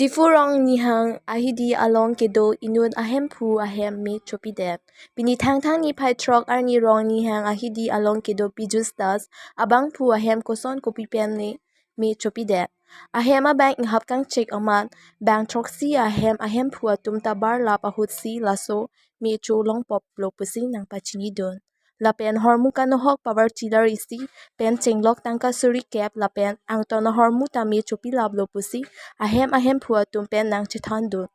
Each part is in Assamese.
Diphu rongnihang ahidi along kedo inut ahem phu ahem me chopi det. Bini thangthang ni phaithrok arni rongnihang ahidi along kedo Pijush Das abang phu ahem koson kopi pen ne me chopi det. Ahem a bang inghap kangchek amat bang throksi ahem ahem phu atum ta bar lap ahut si laso me cho longpop lo pusi nang pachini dun. Lapen hormu kanohok power tiller isi pen chenglok tangka suri cap lapen angton hormu tame chopi lap lo pusi ahem ahem phu atum pen nang chethan dun.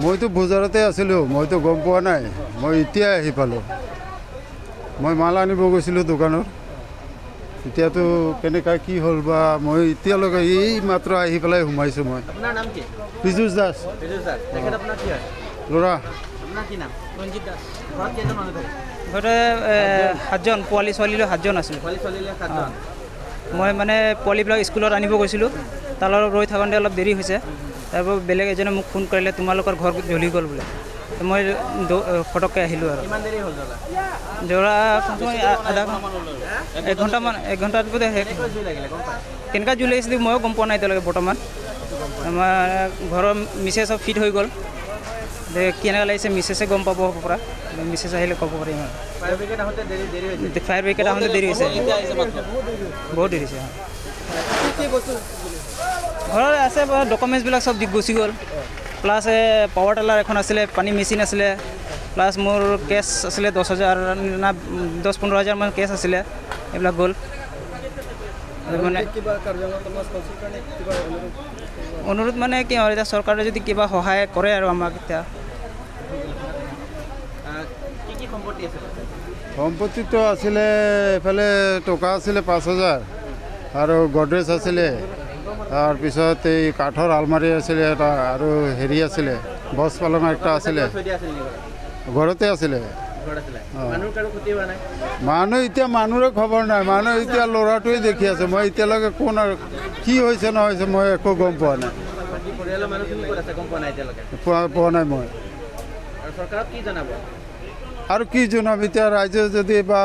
মইতো বজাৰতে আছিলোঁ, মইতো গম পোৱা নাই, মই এতিয়াই আহি পালোঁ। মই মাল আনিব গৈছিলোঁ দোকানত। এতিয়াতো কেনেকুৱা কি হ'ল বা মই এতিয়ালৈকে এই মাত্ৰ আহি পেলাই সোমাইছোঁ মই। আপোনাৰ নাম কি? পীযুষ দাস। পীযুষ দাস। তেখেত আপোনাৰ কি হয়? ল'ৰা। আপোনাৰ কি নাম? ৰঞ্জিত দাস। ঘৰত কেইজন মানুহ থাকে? ঘৰতে সাতজন, পোৱালি ছোৱালীলৈ সাতজন আছিলোঁ। পোৱালি ছোৱালীলৈ সাতজন। মই মানে পোৱালিবিলাক স্কুলত আনিব গৈছিলোঁ, তাৰ লগত ৰৈ থাকোঁতে অলপ দেৰি হৈছে। তাৰপৰা বেলেগ এজনে মোক ফোন কৰিলে, তোমালোকৰ ঘৰ জ্বলি গ'ল বোলে। মই ফটককৈ আহিলোঁ আৰু। কিমান দেৰি হ'ল জ্বলা? জ্বলা আধা এঘণ্টামান, এক ঘণ্টাত বোধহয় শেষ। কেনেকৈ জুই লাগিলে গম পায়? কেনেকুৱা জুই লাগিছিলে ময়ো গম পোৱা নাই এতিয়ালৈকে বৰ্তমান। আমাৰ ঘৰৰ মিছেছ ফিট হৈ গ'ল, কেনেকুৱা লাগিছে মিছেছে গম পাব পৰা, মিছেছ আহিলে ক'ব পাৰিম আৰু। ফায়াৰ ব্ৰিগেড আহোঁতে দেৰি দেৰি হৈছে। ফায়াৰ ব্ৰিগেড আহোঁতে দেৰি হৈছে, বহুত দেৰি হৈছে। ঘৰত আছে ডকুমেণ্টছবিলাক চব গুচি গ'ল, প্লাছ পাৱাৰ টিলাৰ এখন আছিলে, পানী মেচিন আছিলে, প্লাছ মোৰ কেছ আছিলে 10,000 না 10-15 হাজাৰমান কেছ আছিলে, এইবিলাক গ'ল। মানে অনুৰোধ মানে কি আৰু, এতিয়া চৰকাৰে যদি কিবা সহায় কৰে আৰু আমাক এতিয়া। কি কি সম্পত্তি আছিলে? সম্পত্তিটো আছিলে এইফালে টকা আছিলে 5,000 আৰু গডৰেজ আছিলে, তাৰপিছত এই কাঠৰ আলমাৰি আছিলে এটা, আৰু হেৰি আছিলে বছ পালং একটা আছিলে, ঘৰতে আছিলে। মানুহ এতিয়া মানুহৰে খবৰ নাই, মানুহ এতিয়া ল'ৰাটোৱে দেখি আছে। মই এতিয়ালৈকে কোন আৰু কি হৈছে নহৈছে মই একো গম পোৱা নাই, পোৱা নাই মই। আৰু কি জনাম এতিয়া, ৰাইজে যদি বা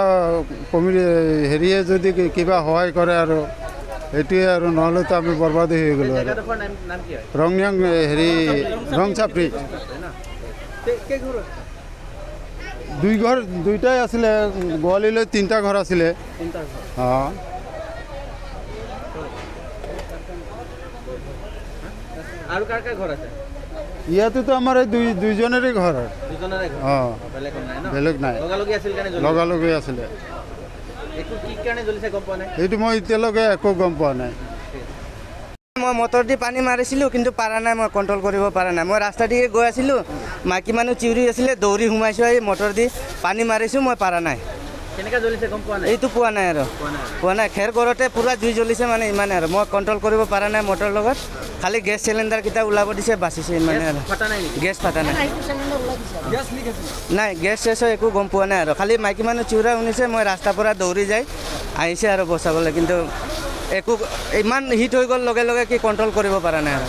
কমিটি হেৰিয়ে যদি কিবা সহায় কৰে আৰু সেইটোৱে আৰু, নহ'লেতো আমি বৰবাদ হৈ গ'লোঁ আৰু। ৰংনিয়াং হেৰি ৰংচাপৰি দুই ঘৰ, দুইটাই আছিলে, গোৱালিলৈ তিনিটা ঘৰ আছিলে। অঁ, আৰু কাৰ কাৰ ঘৰ আছে? ইয়াতেতো আমাৰ এই দুইজনৰে ঘৰ। অঁ, বেলেগ নাই, লগালগি আছিলে। এইটো মই এতিয়ালৈকে একো গম পোৱা নাই। মই মটৰ দি পানী মাৰিছিলোঁ, কিন্তু পাৰা নাই, মই কণ্ট্ৰল কৰিব পৰা নাই। মই ৰাস্তা দিয়ে গৈ আছিলোঁ, মাইকী মানুহ চিঞৰি আছিলে, দৌৰি সোমাইছোঁ, আহি মটৰ দি পানী মাৰিছোঁ, মই পাৰা নাই। এইটো পোৱা নাই আৰু, পোৱা নাই। খেৰ ঘৰতে পূৰা জুই জ্বলিছে, মানে ইমানে আৰু মই কণ্ট্ৰল কৰিব পৰা নাই মটৰ লগত। খালি গেছ চিলিণ্ডাৰকেইটা ওলাব দিছে, বাচিছে ইমানে আৰু। গেছ ফাটা নাই, নাই গেছ চেছ একো গম পোৱা নাই আৰু। খালি মাইকী মানুহ চিঞৰা শুনিছে, মই ৰাস্তাৰ পৰা দৌৰি যাই আহিছে আৰু বচাবলৈ, কিন্তু একো ইমান হিট হৈ গ'ল লগে লগে কি কণ্ট্ৰল কৰিব পৰা নাই আৰু।